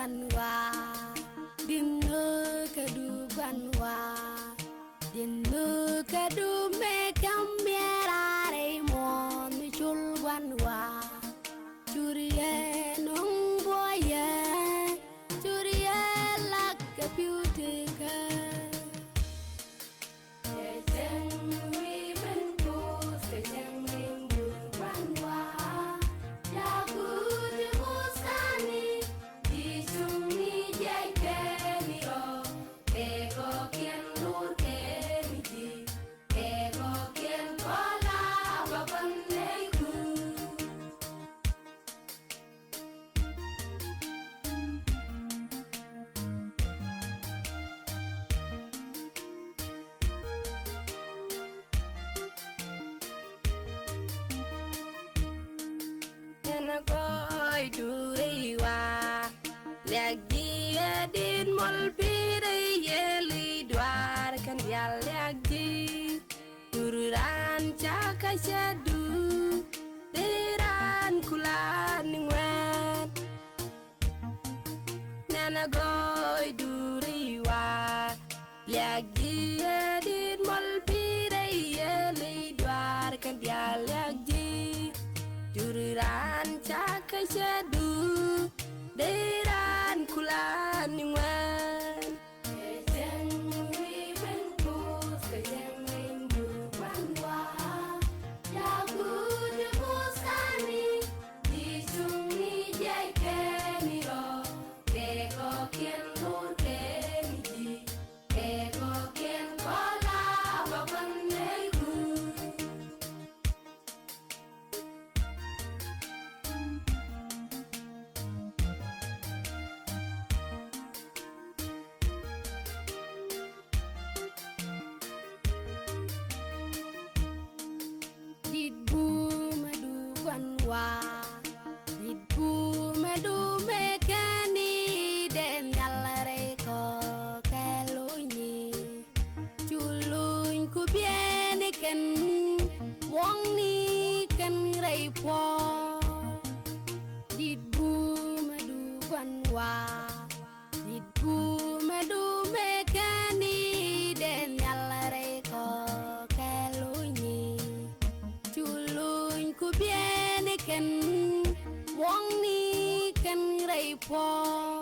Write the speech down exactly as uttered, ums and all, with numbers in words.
Gua̱n wa, din nöökädu gua̱n wa, din nöökädu mëë käm miɛɛr a rɛy muɔ̱ɔ̱n mi cul gua̱n wa. Cur yɛ nuŋ buɔyɛ, cur yɛ lak kɛ pi̱w tekä. Ɛn a gɔɔy duuri wa, liak ji̱ ɛ dit muɔl pi̱i̱r ɛ yɛl i̱ duaar kɛn diaal liak ji̱. Dur raan ca kä cɛ du, dee raan kulan ni ŋuɛɛn. Nɛn a gɔɔy duuri wa, liak ji̱ ɛ dit muɔl pi̱i̱r ɛ yɛl i̱ duaar kɛn diaal liak ji̱. Dur raan ca kä cɛ du, dee raan kulan ni ŋuɛɛn. Dit bumɛ du gua̱n wa, dit bumɛ du mëë kɛn i̱ dee nhial rɛy kɔ kɛ lo̱cni. Cu luny ku biɛni kɛn, muɔŋni kɛn rɛy puɔ̱ɔ̱r. Dit bumɛ du gua̱n wa, dit bumɛ du mëë kɛn i̱ dee nhial rɛy kɔ kɛ lo̱cni. Cu luny ku biɛni kɛn, muɔŋni kɛn rɛy puɔ̱ɔ̱r.